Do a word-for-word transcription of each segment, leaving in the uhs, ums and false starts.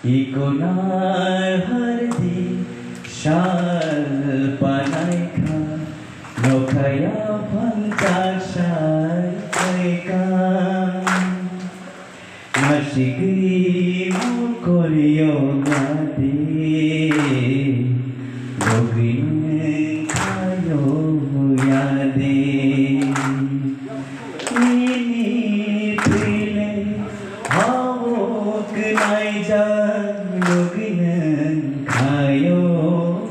Ikonai hardi sal panaikha, nokhaya phangchak sai phaikha. Masigwi mokol yogade, logini khayo yade. Ini pele hawok naijak, logini khayo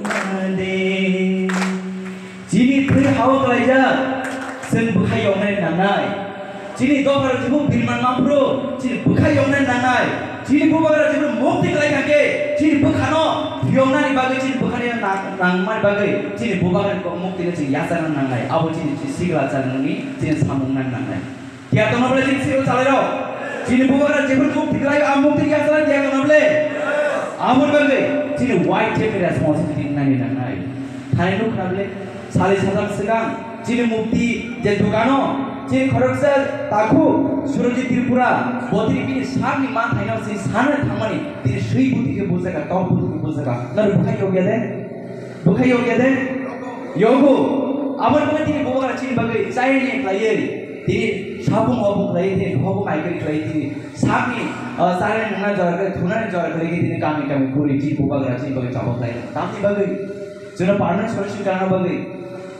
yade. Chini thwi hao klaijak, chwng bwkha yoknai nangnai. Chini dophar jibuk birman mangphuru, chini bwkha yoknai nangnai. Chini bubagra jibuk mukti klai kha khe, chini bwkhano yoknani bagwi, chini bwkhani nang-, nangmani bagwi, chini bubagrani kok muktino chini yachakna nangnai. Abo chini, chini sikla chaknani, chini samung nang nangnai. Tiya tongna bole chini sikla chalairok. Chini bubagra jephuru mukti klai, a mukti yachakna tiya tongna bole. Aboni bagwi chini Y T F ni responsibility nani nangnai. Thani nuk khna bole, sali sajak swkang chini mukti je dukano, chini khoroksa takhu Surojit Tripura, botiri bini sakni manthaino chini sana thangmani, tini swi buti khe bujaka, tok buti khe bujaka. Nang bwkhai yokya de? Bwkhai yokya de? Yogo. Aboni bagwi tini bubagra chini bagwi chayani khlaiwi, tini sapung hopung khlaiwi, tini hopung aikari khlaiwi, tini sakni, ah, chayani nungna jora khlai, thunani jora khlaiwi, tini kami kami khuri chini bubagra chini bagwi chaba khlai. Tamni bagwi? Chwngno permanent solution kana bagwi.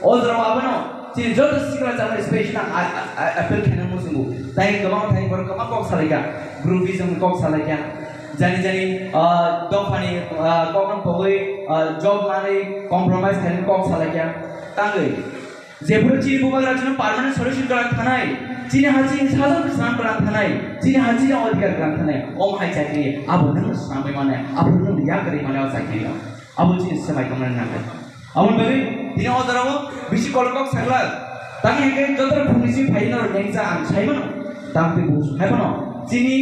O jorao abono chini joto sikla chaknai special ang a-, a-, a-, appeal khaina muchungo. Tai kwbangma thai borok kwbang kok salaikha. Groupism kok salaikha. Jani jani, ah, dophani, ah, kokno pogwi, ah, job manwi compromise khaina kok salaikha. Tangwi. Jephuru chini bubagra chwngno permanent solution kwrang thanai, chini ha chini sajak swnam kwrang thanai, chini ha chini adhikar kwrang thanai, omo hai chakri abo nwng swnamwi mane, abo nwng yakarwi mane o chakri o. Abo chini swmai tongmani nango. Aboni bagwi tini o jorao bisi kolok kok saglak. Tangwi hwnkhe joto phungni simi phai norok nengsa ang sai mano. Tang twi busu hai mano. Chini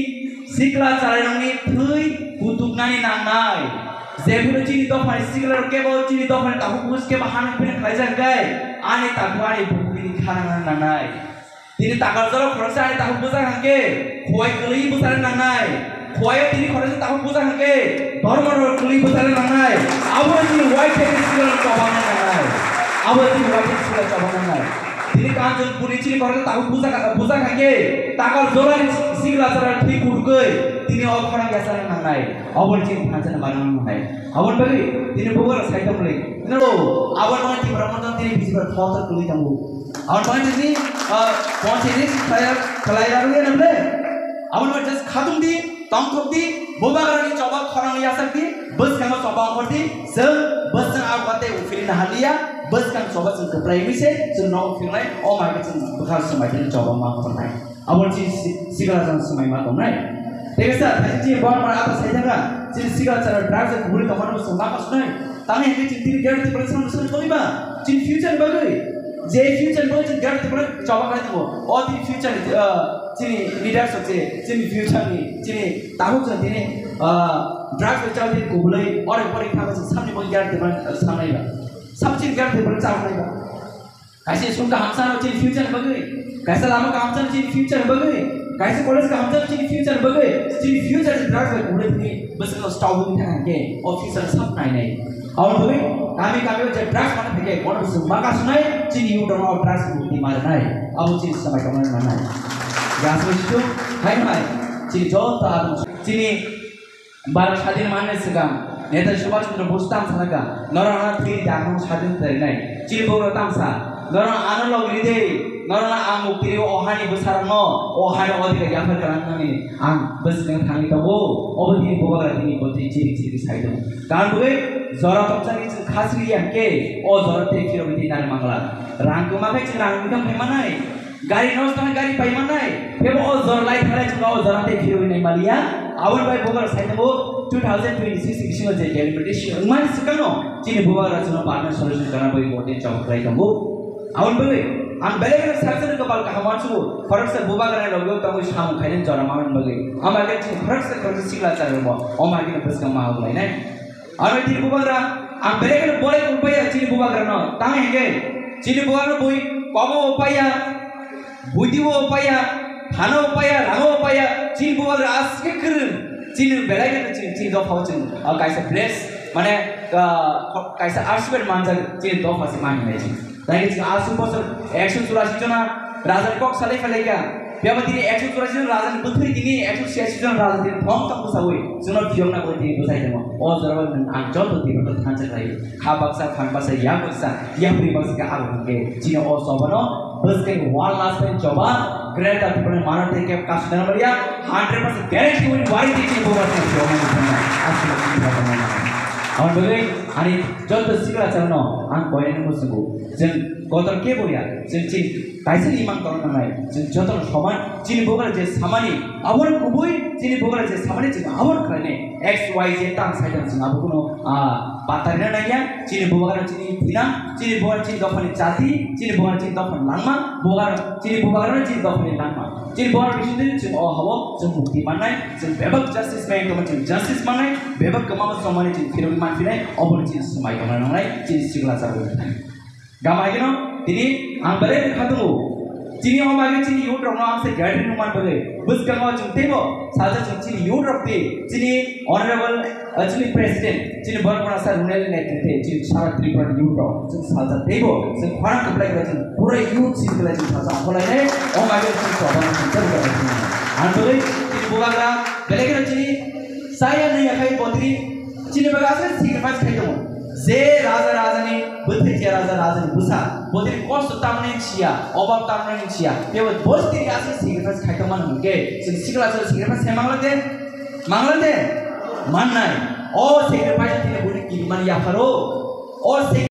sikla chalairokni thwi kutuknani nangnai. Jephuru chini dophani siklarok kebo chini dophani takhuk buj kebo hanok phini khlaijak khe ani takhuk ani bukhuk bini khana nangnai. Tini takar jorok khoroksa ani takhuk bwsa hwnkhe, khuwai kwlwi bwsarok nangnai. Khuwaio tini khoroksa takhuk bwsa hwnkhe, dhormo rok kwlwi bwsarok nangnai. Abo tini Y T F ni sikla chobangna nangnai. Abo tini Y T F ni sikla chobangna nangnai. Tini Kanchanpur ni chini khoroksa takhuk bwsa, bwsa hwnkhe, takar jorani sikla chara thwi kutukwi tini o khorang yasa nangnai. Abo tini thansa na barang nangnai. Aboni bagwi tini bubagra sai tongmani. No, aboni bagwi Tipra Motha tini bisi bar thok thok kwlwi tongo. Aboni bagwi tini, ah, ponchayat ni khlai, khlai rw nang le. Aboni bagwi just khatung di, tongthok di, bubagra ni choba khorang yasak di, bwskango choba ongkhor di, chwng bwskang abo tei uphilna haliya, bwskang choba chwng kwplai wi se, chwng no uphilnai, o mai chwng bwkha swmai tini choba ma khornai. Abo chini si-, sikla chwng swmai ma tongnai. Tei sa, thaisi chini bor mara ata sai thangkha, chini sikla chwng drugs bai kuburi tongmani bo chwng ma kasunai. Tangwi hwnkhe chini tini gate tei bwlai samung samung tongwi ba, chini future ni bagwi. Je future ni bagwi chini gate tei bwlai choba khai tongo. O tini future ni, ah, chini leaders rok se, chini future ni, chini tabuk chwng tini, ah, drugs bai chao tini kubulai, ore pore kha chwng samni bagwi gate tei bwlai, ah, samnai ba. Sam chini gate tei bwlai chawnai ba. Kaisa school kaham sano chini future ni bagwi, kaisa lama kaham sano chini future ni bagwi, kaisa college kaham sano chini future ni bagwi, chini future ni drugs bai kubulai tini bwskango stop wngwi thang hwnkhe o future sab nainai. Aboni bagwi kami kami o je drugs mana thangkhe bono bwswk ma kasunai chini youth rokno o drugs mukti ma rwnai. Abo chini swmai tongmani manai. Gas bai situ hai hai chini joto adong chini Bharat sadin manni swkang Netaji Subhash Chandra Bose tamo sanakha, norok ano thwi di ang no sadin khlainai. Chini bubagra tamo sa, norok ano logri de, norok no ang mukti rio o hani bwsarok no, o hani odhikar yaphar kwrang nani ang bwswk thangwi tongo, obo tini bubagra tini bo twi chiri chiri sai tongo. Karon bwgwi jora tokjani chwng khasri ya khe, o jora tei phirogwi twi nani mangla. Rang kwma khe chwng rang wngkha phai manai. Gari nosto hai gari pai manai. Phebo o jor lai thalai chwng o jora tei phirwi nai maliya. Aboni bai bubagra sai tongo two thousand twenty-six ni bisingo je delimitation wngmani swkangno chini bubagra chwngno permanent solution kana bai bo tei chong khlai tongo. Aboni bagwi ang belai kheno saksa ni kopal kaham uansukgo. Khoroksa bubagra ni logi tongwi samung khainani jora manani bagwi. Ama khe chini khoroksa khoroksa sikla chari rwmo. Oma khe bwskang ma wng lainai. Aro chini bubagra, ang belai kheno bolai tongpaiya chini bubagrano. Tamo hwnkhe, chini bubagra bui komo bo paiya, buidi bo paiya, thano bo paiya, rango bo paiya, chini bubagra aswk kwrwng. Chini belai kheno chini, chini dophao chini, ah, kaisa bless, mane, ah, kaisa ashirbad manjak chini dopha se mani nai chini. Tei chini aswk bosor ekso churashi jona raja ni kok salai phalai kha. Phiya ba tini ekso churashi jona raja ni bwthwi tini ekso churashi jona raja tini thong thong bwsawi chwngno phiyokna bagwi tini bwsai tongmo. O jora bai nwng ang joto tini thansa khlai. Kha baksa, phang baksa, yak baksa, yapri baksa khe abo hwnkhe chini o chobano bwskang one last time choba Greater Tipraland mano tei khe kasu dana bariya hundred percent guarantee win wari tei chini bubagra chini choba mano thangna aswk chini choba mano. Aboni bagwi ani joto sikla chwngno ang koinani muchungo chwng kotor khe boriya chwng chini kaisa imang tongna nangnai chwng jotono soman chini bubagra je samani aboni kubui chini bubagra je samani chwng aboni khlainai X Y Z tang sai tang chwng abo kuno ah, batarina nangya, chini bubagra chini thwina, chini bubagra chini dophani jati, chini bubagra chini dophani langma, bubagra chini bubagra chini dophani langma. Chini bubagra bisingtwi chwng o habo chwng mukti mannai, chwng bebak justice maya tongma chwng justice mannai, bebak kwmama chongmani chwng phirogwi manphinai, obono chini swmai tongna nangnai, chini sikla chagwi thai. Gama hino, tini ang belai bwkha tongo. Chini o magi chini youth rokno ang se gathering nung man bagwi. Bwskango chwng teibo salsa chwng chini youth rok tei chini honorable, ah, chini president, chini borok mano sa Runel Naitwitwi, chini sara Tripura youth rok chwng salsa teibo chwng khorang kwplai kwlai chwng pura youth sin kwlai chwng salsa apholainai o magi chwng chobani chwng teibo kwlai chwng. Ang bagwi chini bubagra belai kheno chini saya nung yakhai botri chini bagwi aswk sacrifice khai tongo. Je raja rajani bwthai je raja rajani bwsa botri kosto tamni siya, obab tamni siya. Tebo botri aswk sacrifice khai tongmani hwnkhe chwng sikla chwng sacrifice khai mangla de, mangla de, mannai. O sacrifice tini boni kirimani yapharo. O